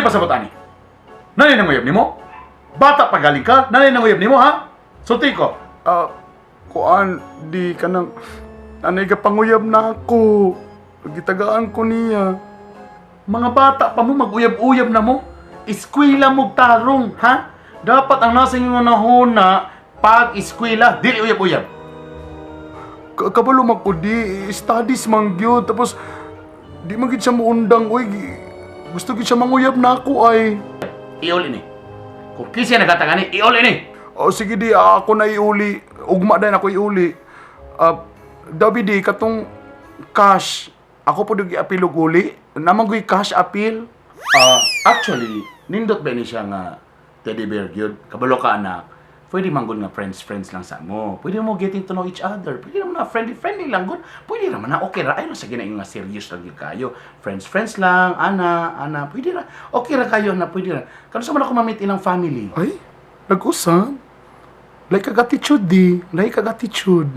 Unsay pasabot ani? Naa nay nanguyab nimo? Bata pa galing ka, naa nay nanguyab nimo, ha? Sulti ko. Ah, kuan, di kanang anay ka panguyab na ako. Gitagaan ko niya. Mga bata pa mo, mag-uyab-uyab na mo. Eskwela mo tarong, ha? Dapat ang nasa inyong nahuna pag eskwela, dili uyab-uyab. Kabalo man ko di, studies man gyud. Tapos, di man gyud siya muundang, uy. Gusto gyud siya manguyab na ako ay. Iuli ni. Kung kinsa naghatag ani, iuli ni. O sige di, ako na iuli. Ugma din ako iuli. Ah, Dabi di, katong cash. Ako po di apil og uli. Naa man goy cash appeal. Ah, actually, nindot ba ni siya nga teddy bear gyud? Kabalo ka, anak. Pwede man gud nga friends friends lang sa mo. Pwede mo getting to know each other. Pwede naman na friendly friendly lang gud. Pwede naman na okay ra. Ay, sa gina nga serious lang gyud kayo. Friends friends lang, ana, ana, pwede ra. Okay ra kayo na pwede ra. Kano sa man ako ma-meet ilang family? Ay, nag-usap. Like kag attitude di. Like kag attitude.